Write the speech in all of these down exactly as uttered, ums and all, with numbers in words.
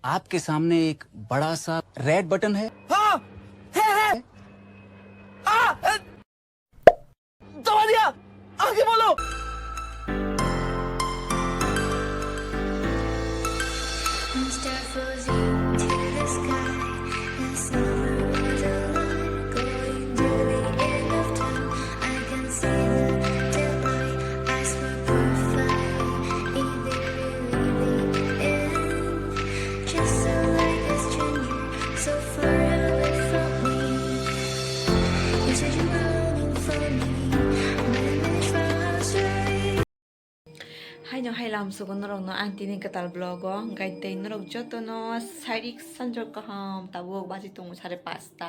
आपके सामने एक बड़ा सा रेड बटन है। हाँ, है, है। आ, अ, दबा दिया। आगे बोलो। Start floating to the sky. The summer was alive, going to the end of time. I can see the daylight. I swear profile, either you leave the end. Just so like a stranger, so far away from me. You said you were longing for me. Many, many trials, right? Haino hai lam sugo norokno ang tini kwtal vlog o, hwnkhe tei norok jotono sairik sanjak kaham, tabuk baji tongo sare pasta,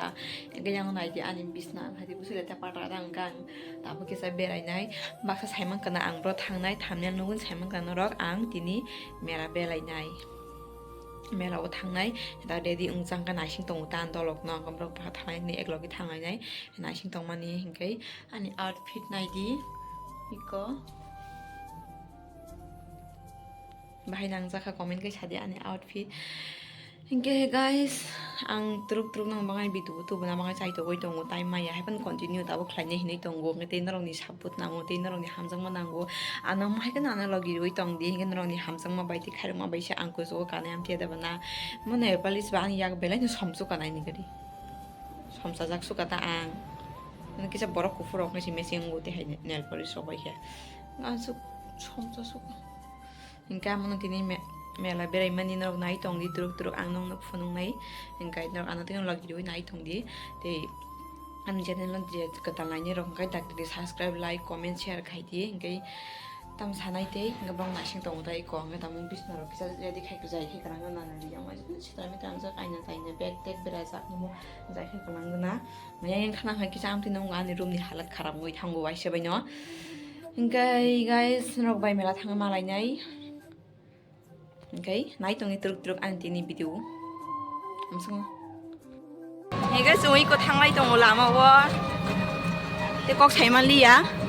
hwnkhe yang naidi ani bisna, haidi busi lete patra dang gang, tabuk kisa berainai, baksa saimankha na ang bro thangnai, thumbnail nugwi saimankha norok ang tini mela belainai, mela o thangnai, da ready wngjak kha naising tongo ta dolok no, borok thangnai hwnwi eklogi thanglainai, naising tongmani hwnkhe. Ani outfit naidi, iko. Bahai nangjakha comment khe sadi ani outfit. Hinkhe guys, ang truk truk nang bangai video tubuna bangai chaitogwi tongo, time maya hai phano continue tabuk khlainai hinwi tongo, hwnkhe tei norokni support nango, tei norokni hamjakma nango. Ano hai kheno ano logi rwui tongdi, hinkhe norokni hamjakma bai tei khairokma bai se ang kuchugo kanai amthiya debana. Mo nail polish ba ani yak belai no somsuk kanai ni gari. Somsajak suka ta ang. Nang kisa borok kuphur rok nang si mechine wngwi tei hai nail polish rok bai khe. Aswk somsa suka. Hinkhe amo no tini me-, mela berai mani norok nai tong di, turuk turuk ang nokno phunuk nai. Hinkhe norok ano tini log rwi nai tong di. Tei ani channel no je kwtal nainai rok hinkhe dak di subscribe, like, comment, share khai di. Hinkhe Tam sanai tei, hingke borok naising tongo tei kok, hingke tamo bisna rok kisa ready khai kujai khe kwrwngno nanani yang waisa sitra mitra wngjak aina taina bag tag berajak nimo jai khe kwlwng gana. Maya yang khna khai kisa amtwi nung ani room ni halat kharap wngwi thango waisa bai no. Hingke guys, norok bai mela thangma malainai. Hingke nai tongni truk truk ani tini video. Amsongo. Hingke chwng iko thanglai tongo lama o. Te kok sai manliya.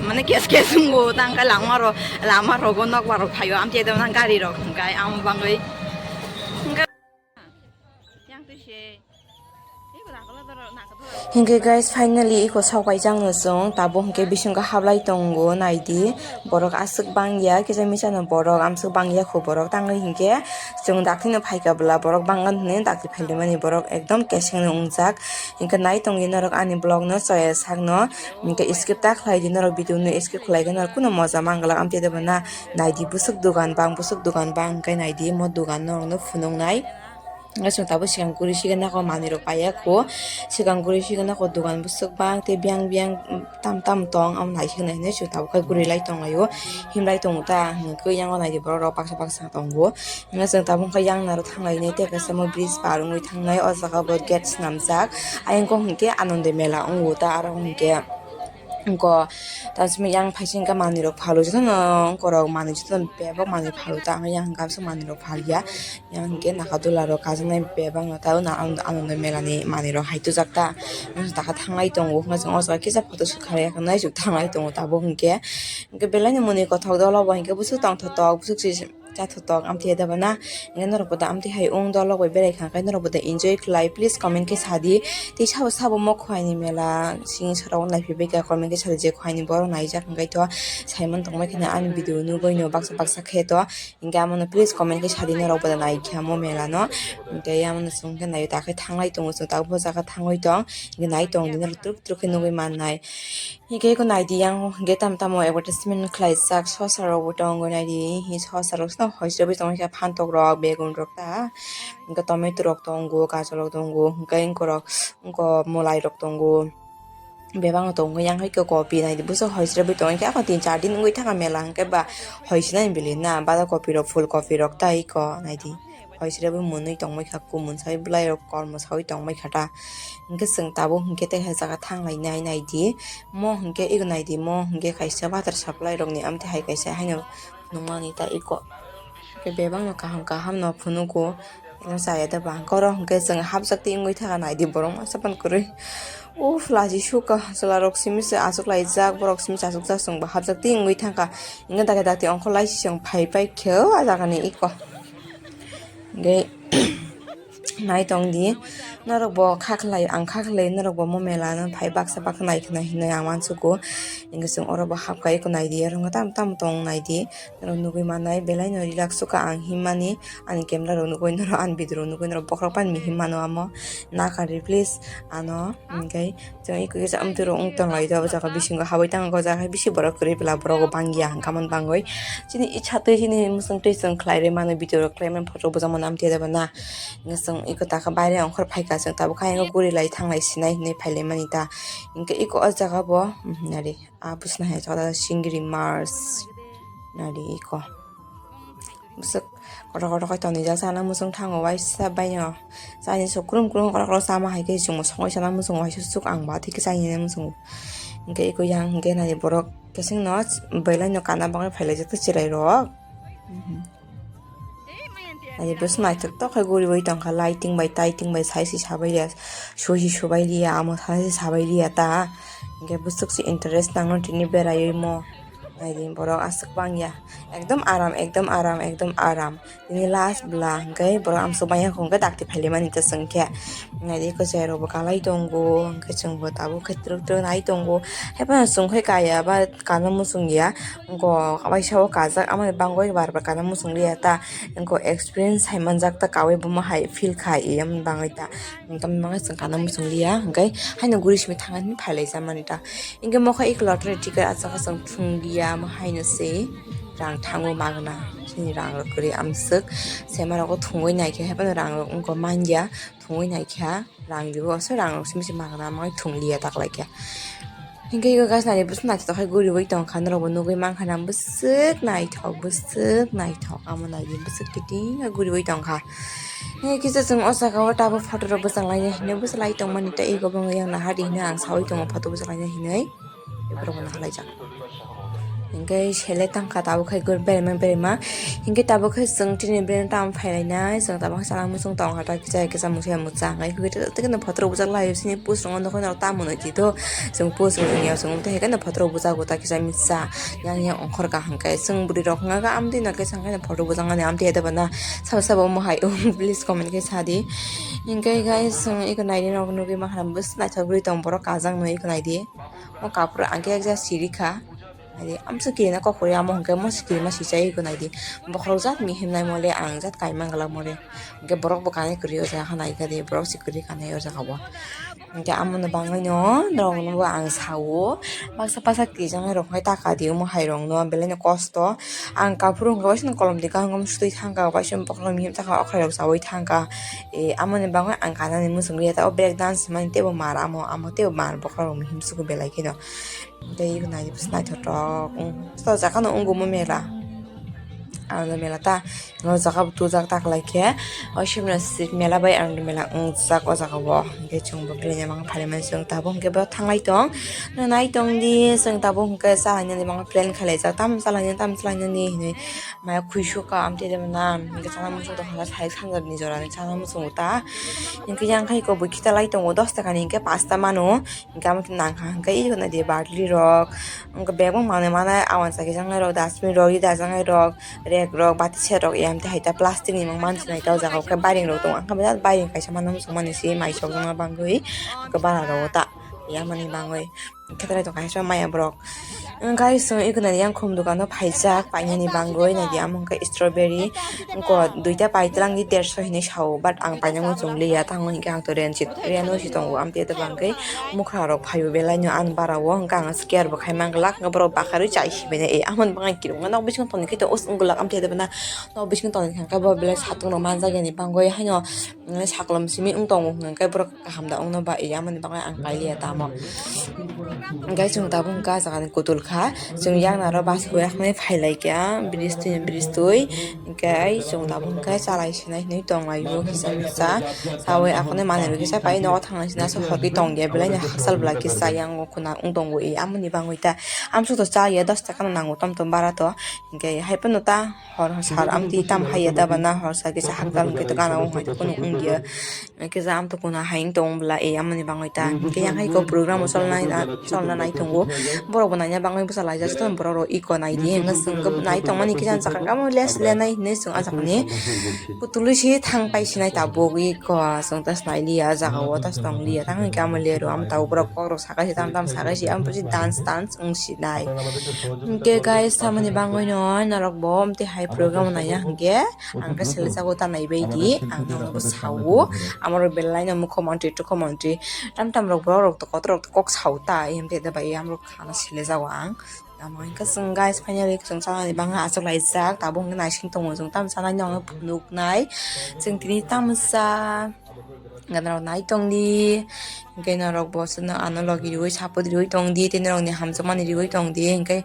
Mane kes kes wngbo tangka lama ro, lama rogo nokbar rok phaio. Amtwi dam nang gari rok hingkai amo bangwi. Hingke yang twi se. Iko nakala doro, nakala doro. Hingke guys, finally iko sok kaijak no chwng. Tabuk hingke bisingo hablai tongo, naidi. Borok aswk bangya, kisa misa no borok amswk bangya kho borok. Tangwi hingke chwng dakti no phaika bwla borok bangma hinwi dakti phailwi mani borok ekdom keseng no wngjak. Hingke nai tongdi norok ani vlog no chaya sak no. Hingke skip ta khlai di norok video no skip khlai khe norok kuno moja manglak amtwi debo na. Naidi bwswk dogan bang, bwswk dogan bang hingke naidi mo dogan norok no phunuk nai. Hingke chwng tabuk sikang guri sigana ko manwi rok paiya kho. Sikang guri sigana ko dogan bwswk bang tei biyang biyang tam tam tong amo nai sikna hinwi chwng tabuk khe guri lai tong laio. Himlai tongo ta hingke yang o naidi borok rok baksa baksa tongo. Hingke chwng tabuk khe yang naro thang lainai tei kaisa mo bridge par wngwi thangnai o jaga bo gate swnamjak. Ayang kok hingke Anando mela wngo ta aro hingke. Wngkha, tamo yang phaising khe manwi rok phalo, jotono wngkha rok manwi, jotono bebak manwi phalo ta, yang hwnka manwi rok phalya, yang hwnkhe naka dula rok kajaknai bebak no ta, Anando mela ni manwi rok hai tujak ta, wngkha taka thanglai tongo, wngkha chwng o jaga kisa photo shoot khlai ya, naisuk thanglai tongo tabuk hwnkhe, hwnkhe belai ni mwnwi kothok dolo bo hwnkhe bwswk tongthotok, bwswk se. Chathotok amtwi daba na, hingke norok bo da amtwi hai wng dolok bai berai kha, hingke norok bo da enjoy khlai, please comment khe sadi, tei sabo sabo mo khwlai ni mela sini sara o naiphai bai kha, comment khe sadi je khwlai ni borok naijak hingke to, saimon tongma khe ani video nugwi no baksa baksa khe to, hingke amo no please comment khe sadi norok bo da nai kha mo mela no, hingke amo no chwng khe nai ta khe thanglai tongo chwng tabuk bo jaga thangwi tong, hingke nai tong di norok twrwk twrwk khe nugwi mannai. Hingke eko naidi yang hingke tam tamo advertisement khlaijak sosa rok bo tongo naidi hi sosa rok sino hoichirogwi tongkha phantok rok begun rok ta hingke tomato rok tongo gajor rok tongo hingke eko rok eko mwlai rok tongo bebak no tongo yang hai khe kopi naidi buso hoichirogwi tongkha tin char din wngwi thangkha mela hingke ba hoichina ni bili na bada kopi rok phul kopi rok ta eko naidi. Hoichirogwi mwnwi tongbaikha, kumun sawi bwlairok kormo sawi tongbaikha ta. Hwnkhe chwng tabuk hwnkhe tei hai jaga thanglainai naidi. Mo hwnkhe ego naidi, mo hwnkhe kaisa water supply rokni amtwi hai kaisa haino nukmani ta eko. Hwnkhe bebakno kaham kaham no phunugo. Eno chaya da ba hwnkhe oro hwnkhe chwng hapjak twi wngwi thangkha naidi borok masa phano kwrwi. Uff, lachi suka, chwla rok simi se achuk lai jak, borok simi se achuk jak, chwng bo hapjak ti wngwi thangkha. Hingke dake dati ongkhor lai si chwng phai pai khe o jaga ni iko. Hingke nai tong di, norok bo kha khlai, ang kha khlai, norok bo mo mela no phai baksa baksa nai khna hinwi ang uansugo. Hingke chwng oro bo hapkai iko nai di, oro tamo tamo tong nai di, norok nugwi manai, belai no relax suka ang himmani. Ani camera rok nugwi norok, ani video rok nugwi norok bokhorok pani mihim mano amo. Nakar di please ano, hingke chwng eko kisa amtwi rok wng tong lai o jaga bisingo habwi tang o jaga bisi borok kwrwi bwla borok bo bangya hwnka mani bangwi chini icha twi chini mwswng twi chwng khlai rwi mano video rok khlai mani photo bwsa mano amtwi da bana. Hingke chwng eko taka baire ongkhor phaika chwng tabuk khe ayang guri lai thang lai sinai hinwi phai lai mani ta. Hingke eko o jaga bo, mhm, nari. Ah, bwswk nai hai chwla singiri mars. Nari iko. Bwswk kotor kotor khai tonijak sana mwswng thango waisa baino. Chani sok krum krum kotor kotor sama hai khe chwngno songwi sana mwswng waisa suk ang ba thik khe chani mwswng. Hingke iko yang hingke nari borok kesengno belai no kana bagwi phailaijak tei chwrai rok. Ani bwswk naithok tok khe guriwi tongkha, lighting bai taiting bai sai se sabai ya, sui se subai liya, amo sana se sabai liya ta. Hingke bwswk se interest nangno tini beraiwi mo. Naidi borok aswk bangya. Ekdom aram, ekdom aram, ekdom aram. Tini last bwla hingke borok amsuk bangya hingke dakti phailaimani ta chwng khe. Naidi kwchai rok bo kalai tongo, hingke chwng bo tabuk khe twrwk twrwk nai tongo. Haiphano chwng khe kaya ba kana muchung ya. Wngkha waisa o kajak, amo ni bagwi bar bar kana muchung liya ta. Wngkha experience hai manjak ta, kaui bomo hai feel kha, iyam bagwi ta. Wngkha mangwi chwng kana muchung liya, hwnkhe haino guri simi thangna hwnwi phailaijak mani ta. Hwnkhe mokha eko lottery ticket achukha chwng thung liya, mo haino se rang thango magna. Chini rang rok kwrwi amswk, sema rogo thungwi naikhe, haiphano rang rok wngkha manya, thungwi naikha. Rang ribo, so rang rok simi se magna mangwi thung liya taklaikhe. Hingke eko guys, nai bwswk naithok hai guriwi tongkha, norok bo nugwi mankha na bwswk naithok, bwswk naithok, amo nai bwswk kiting khe guriwi tongkha. Hingke kisa chwng o jaga o tabuk photo rok bwchang laina hinwi bwswk lai tongmani tei eko bo yang nahardi hinwi ang sawi tongo photo bwchang laina hinwi. Borok bo nahalaijak. Hingke sele tangkha tabuk hai gor berema berema. Hingke tabuk hai chwng tini bereng tam phailainai. Chwng tabuk hai chana muchung tong kha ta kisa kisa muchung ya muchang. Hai hwnkhe tei khe photo rok bwchak lai sini post rok nokho norok tamo nai tito. Chwng post rok ya chwng tei khe photo rok bwchago ta kisa misa. Yang yang ongkhor kaham khe chwng bwrwi rok hwnka khe amtwi no khe chwng khe photo bwchang nani amtwi ya debana. Sabo sabo omo hai please comment khe sadi. Hingke guys chwng eko naidi nok nugwi mankha bwswk naithok guri tong borok kajak no eko naidi. O kapur ang khe ekja siri kha. Adi amsa kiri na kok kori amo hwnkhe mo si kiri ma si chai ko nai di. Bokhorok jat mihim nai mole ang jat kai mang glak mole. Hwnkhe borok bo kanai kwrwi o jaga kha nai kha di, borok si kwrwi kanai o jaga bo. Hwnkhe amo no bangwi no norok no bo ang sao. Baksa baksa kirijak nai rok hai taka di omo hai rok no belai no kosto. Ang kapur hwnkhe waisa no kolom di kaham kaham sutwi thang kha, waisa bokhorok mihim thang kha, okhroi rok chaui thang kha. E, amo ni bangwi ang kanani muchung liya ta o break dance mani teibo mar amo, amo teibo mar bokhorok mihim suku belai kheno. Tei nai bwswk naithotok, um, to jaga no wngwi mela. Ang mela ta, o jaga bo tujak ta kwlai khe, o Shimla Street mela bai ang mela wngjak o jaga bo. Hwnkhe chwng bo belai no phailaimani chwng tabuk hwnkhe bo thanglai tong. Nai tong di, chwng tabuk hwnkhe cha hainani mangma plan khailaijak, tamo cha lainani, tamo cha lainani hinwi. Maya khuisukha, amtwi de na, hwnkhe sana muchung tongkha sai sanjak ni jora ni sana muchungo ta. Hwnkhe yang khai ko bo khitalai tongo, dos taka ni hwnkhe pasta mano. Hingke amo khe nangkha hingke eko nai di barli rok, wngkha bebak manui manai awan chakhe jangnai rok, dustbin rok, ri dajangnai rok, rek rok, bati set rok, eyang tei hai ta plastic ni mung mansinai ta o jaga o khe bayring rok tongo, ang khe birat bayring kaisa mano muchung mani se mai chokjakna bagwi wngkha bara rok o ta yamani bagwi khetai tongkha kaisa maya borok. Guys, chwng eko nai yang khum dukano phaijak painani bagwi nai di amo wngkha strawberry, wngkha duita pai twlang di derso hinwi sao, but ang painani muchung liya, tamo hinkhe ang to rent si, rent o si tongo, amtwi tabangkhe. Mukha rok phaio belai no ani bara o, hwnkhe ang scared bo khai man glak, hwnkhe borok bakarwi chai si bainai, eh, amoni bagwi kirima nok bisingo tongwi khe to os wng glak, amtwi de bana nok bisingo tongwi kha, hwnkhe bo belai satung rok manjak yani bangwi haino, mm, saklom simi wng tongo, hwnkhe borok kaham da wngno ba, eh, amoni bagwi ang pailiya tamo. Hingke chwng tabuk hingke ah jaga ni kutul kha, chwng yang naro bus bo yakni phai lai kha, bridge twi, bridge twi, hingke chwng tabuk hingke chalai sinai hinui tong lai o kisa misa, sawi akhonwi manwi rw kisa pai nogo thangnai sina se hor khe tong ya, belai no hakchal bwla kisa yang o khuna wng tongo, e amoni bangwi ta amsok to cha ya, dos taka no nango tom tom bara to, hingke hai phano ta hor sar amtwi tam hai ya, da bana hor sa kisa hakchal hingke to gana o hai to kunu wng ya. Kisa amtwi kuna hai wng tong bwla, e amoni bangwi ta. Hingke yang hai ko program o cholnai na, cholna nai tongo. Borok bo naina bangwi bwsa laijak, borok rok iko nai di. Hingke chwng nai tongmani kisa chakha kamo les le nai hinui chwng ah jaga ni. Kutulwi se thang pai sinai tabuk iko chwng ta sinai liya, ah jaga o ta tong liya. Tang hingke amo le rw, amo tabuk borok kok rok sakai se tam tam sakai se, amo dance dance wng sinai. Hingke guys, tamoni bangwi no norok bo amtwi hai program o naiya hingke. Ang khe sele jago ta nai bai di, ang nono bo sao. Amoro belai no mukho montri, tukho montri. Tam tam rok borok rok to kotor rok to kok sao ta, em te da bai amrok khana sele jago ang. Amo hingke chwng guys, finally chwng chanani bangha achuk laijak, tabuk hingke naising tongo chwng tam chanai no phunuk nai. Chwng tini tam sa, ganarok nai tong di, hingke norok bo chwngno ano logi riui support riui tong di, tei norok ni hamjakmani riui tong di, hingke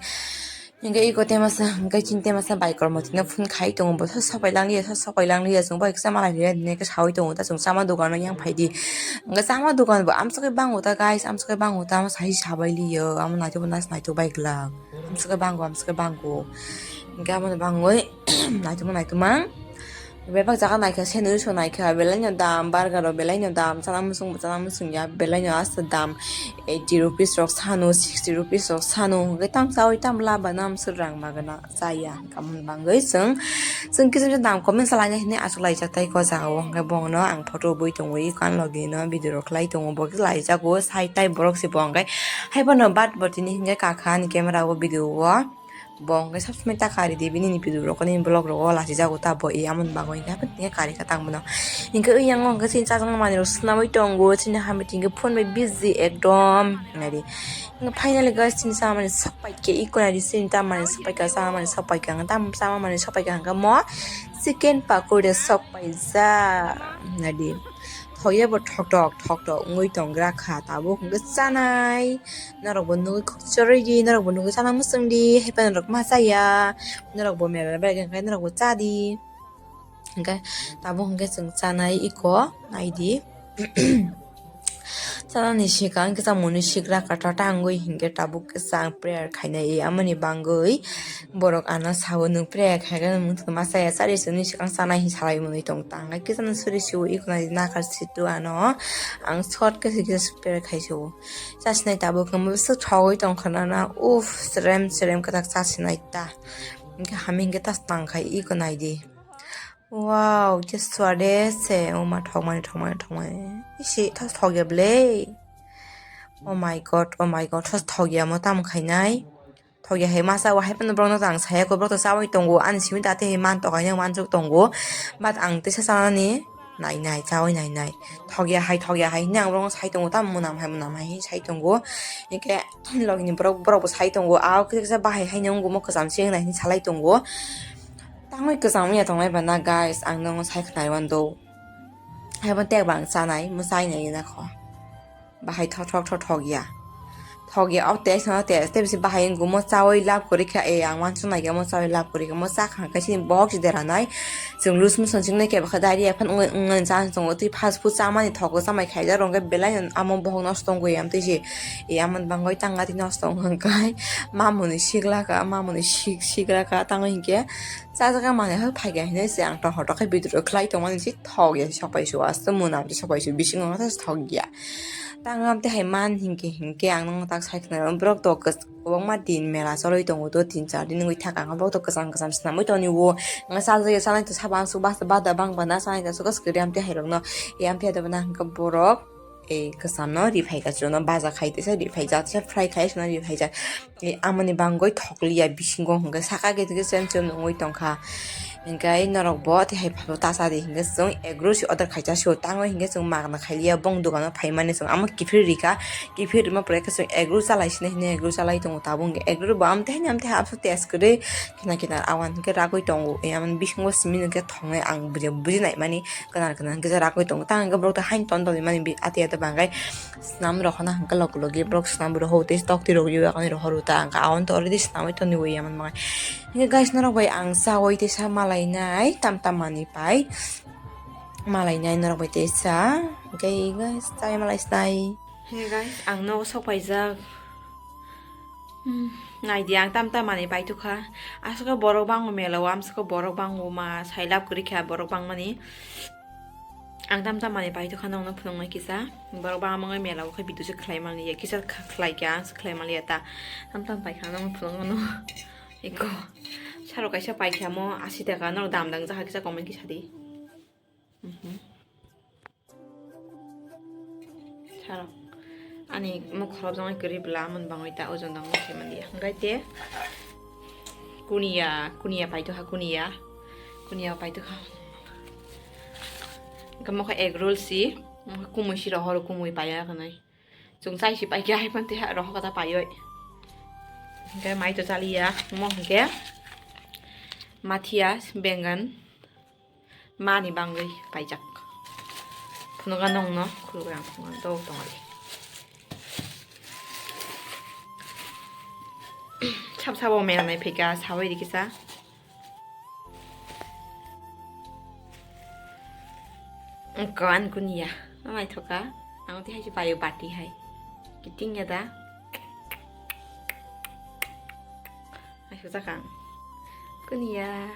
Hingke iko temasa, hingke chini temasa bai kormo tino phone khai tongo, bo sa sopai lang liya, sa sopai lang liya, chwng bai kisa malai liya, hingke sawi tongo ta, chwng chama dogan o yang phai di. Hingke chama dogan bo amsok khe bango ta, guys, amsok khe bango ta, amo sai sabai liya, amo naitok bo naitok bai glak, amsok khe bango, amsok khe bango, hingke amo bangoi naitok naitok mang. Bebak jaga naikha, sandwich rok naikha, belai no dam, burger rok belai no dam, chana muchung bo chana muchung ya, belai no asta dam, eighty rupees rok sano, sixty rupees rok sano, hwnkhe tam chaui tam laba no amswk rang magana chaya, hwnkhe amoni bangwi chwng, chwng kisa kisa dam comment salaina hinwi achuk laijak tai o jaga o, hwnkhe bono ang photo bui tongwi kan logi no video rok khlai tongo, bo khe laijago, sai tai borok se bo hwnkhe haiphano bat bo tini hwnkhe kakha ani camera o video o. Bo hwnkhe sab somoi ta kari di, bini ni video rok, nini vlog rok o lachijago ta bo, e amoni bagwi hwnkhe haphang tini kari kha tang bono. Hwnkhe yang hwnkhe chini chajaknai manwi rok swnamwi tongo, chini hamya hwnkhe phone bai busy ekdom, naidi. Hwnkhe finally guys, chini chamani sok paikhe iko naidi, chini chamani sok paikha, chamani sok paikha, hwnkhe tam chamani sok paikha hwnkhe mo chicken pakori sok paijak, naidi. Thokya bo thoktok thoktok wngwi tonggra kha, tabuk hwnkhe chanai. Norok bo nugwi khuk chorwi di, norok bo nugwi chana muchung di, hai phano norok ma chaya, norok bo mela bai khe norok bo cha di. Hwnkhe tabuk hwnkhe chwng chanai iko nai di. Chanani swkang kisa mwnwi sigra kata tangwi hwnkhe tabuk kisa ang prayer khainai, amoni bangwi borok ano sao nwng prayer khaikhe nwng ma chaya, chari swnwi swkang chanai hinwi salai mwnwi tong tang khe kisa no suri sio iko nai di nakar situ ano ang short khe kisa prayer khai sio. Chasinai tabuk khe bwswk thogwi tongkha nana. Uff, srem srem kwtak chasinai ta. Hwnkhe hamya hwnkhe ta tangkha iko naidi. Wow, khe suade se oma thokmani thokmani thokmani. Isi ta thokya ble. Oh my god, oh my god, ta thokya mo tam khainai. Thokya hai masa o hai phano borokno to ang saya kho, borok to chaui tongo, ani simi ta tei hai man tokaino wansuk tongo, but ang teisa chanani nai nai, chaui nai nai. Thokya hai, thokya hai hinwi ang borokno sai tongo, tamo mwnam hai, mwnam hai hinwi sai tongo. Hwnkhe logini borok, borok bo sai tongo, a o kisa bahai haino wng omo kwcham se wngnai hinwi salai tongo. Tangwi kwcham wngya tongnai ba na guys, ang nono sai khwnai wan do. Hai bo tek bang chanai, mwchai nai na kho. Bahai thok thok thok thok ya. Thok ya, o test no test, tei bisi bahai wngkha, mo chaui lab kwrwi kha, e, ang wansuk nai kha, mo chaui lab kwrwi kha, mo cha kha khe chini box dera nai. Chwng loose motion chwng nai khe, bakha diarrhea phan wngwi, wngwi chance tongo, tei fast food chamani thok chamai khaijak rw hwnkhe belai no amo bohok nosto wngwi am tei se, e, amoni bangwi tangna tei nosto wngkha hwnkhe, mamoni sikla kha, mamoni sik, sikla kha, tamo hinkhe chajak manwi hai phaikha hinwi se ang tongthok tongkhe video rok khlai tongmani se thok ya, sok pai se o, aswk mwnam se sok pai se o, bisingo thok ya. Tang am tei hai man hinkhe hinkhe ang nokno tak sai khna borok to kwbangma din mela cholwi tongo to tin char din wngwi thaka ang borok to kwcham kwcham swnamwi toni o. Ang sajagya sanai to sabo ang bada bang bana sanai to swkang swkang am tei hai rokno. E am tei hai rokno hwnkhe borok e kwcham no ri phaikha chwngno baja khai tesa ri phaijak tesa fry khai chwngno ri phaijak. E amoni bangwi thokliya bisingo hwnkhe saka khe chem chem nungwi tongkha. Hingke norok bo tei hai phano ta cha di, hingke chwng egg roll se order khaisa, so tango hingke chwng magna khailiya, bong dogano phaimani chwng amo kiphil rikha, kiphil rima pore khe chwng egg roll chalai sini hini egg roll chalai tongo tabuk hingke egg roll bo amtwi haino amtwi hapsa test kwrwi khina khina awan hingke ragwi tongo, e amoni bisingo simi hingke thongnai ang buji, buji naimani. Kwnar kwnar hwnkhe je ragwi tongo, tang hwnkhe borok tei haino ton tongwi mani bi ati ati bangkhe swnam rohorna hwnkhe logi logi borok swnam rohor tei tok twi rogwi yakanwi rohor ta hwnkhe aon to already swnamwi tongwi yaman mangai. Hwnkhe guys, norok bai ang chawi tei sa malainai tam tam manwi pai malainai norok bai tei sa hwnkhe guys chai malai snai. Hwnkhe guys, ang nogo sok paijak. Hmm, naidi ang tam tam manwi paitokha. Aswkhe borok bango mela o, amswkhe borok bango ma sai lab kwrwi kha borok bangmani. Ang tam tam manwi paitokha nokno phunuknai kisa. Borok bangma wngwi mela o khe video se khlai manliya, kisa kh-, khlai kha, ang se khlai manliya ta. Tam tam paikha nokno phunukmano. Eko. Saro kaisa paikha mo asi taka, norok dam dang jakha kisa comment kisa di. Mhm. Saro. Ani muk khorop jongoi kwrwi bwla, amon bangwi ta ojon dang muk se manliya. Hwnkhe te kuniya, kuniya paitokha kuniya. Kuniya paitokha. Hwnkhe mokha egg roll si, mokha kumui si rohor kumui paiya hwnwi. Chwng chai si paikha hai phante ha rohor kata paioi. Hwnkhe mai to chaliya, mo hwnkhe mathiya bengan. Mani bangwi paijak. Phunukha nongno khulukha ang phunukha dok tongwi. Sab sabo mela nai phaikha sabai rikisa. Kan kunia. Naithoka. Ang tihai si paio bati hai. Kiting ya da. Aisuk jakang. Kunia.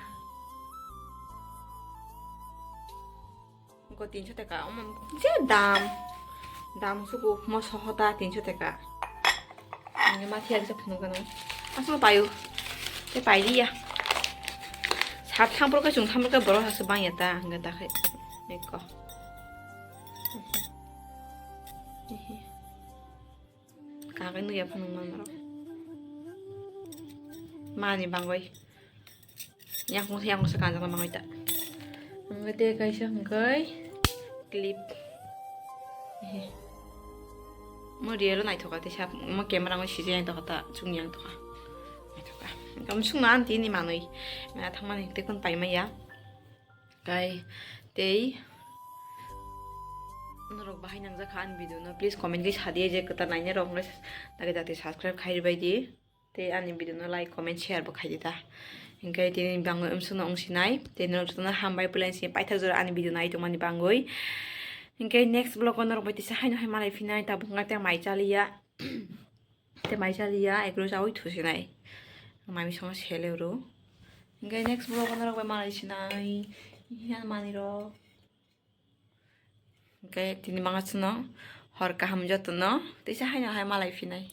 Ko tinso teka, omo je dam. Dam suku mo sohota tinso teka. Ani ma thiya kisa phunuk gano. Asma payu. Te pailiya. Sab thampur ka chung thampur ka borok hasu bang ya ta, hingga ta khai. Neko. Kakai nuya phunuk man borok. Mani bangoi. Yang kung yang sa kanjak na mangoi ta. Hingke te kaisa hingke clip. Ehe. Mo real naithoka te sab mo camera ngo sije yang tokha ta chung yang tokha. Naithoka. Kam sung na anti ni manoi. Mena thangmani te kun paimaya. Kai tei norok bahai nangjakha ani video no, please comment khe sadi je kwtal nainai rok hwnle dagi dagi subscribe khai ribai di. Tei ani video no like, comment, share bo khai di ta. Hingke tini bangwi umsukno wngsinai. Tei norok jotono hambai puila sini paithak jora ani video nai tongmani bangwi. Hingke next vlog o norok bai tisa haino hai malai phinai tabuk wngkha tei mai chaliya. Tei mai chaliya, egg roll chawi thusinai. Mai misongo sele oro. Hingke next vlog o norok bai malai sinai. Hiyan manwi rok. Hingke tini mangachwno hor kaham jotono tisa haino hai malai phinai.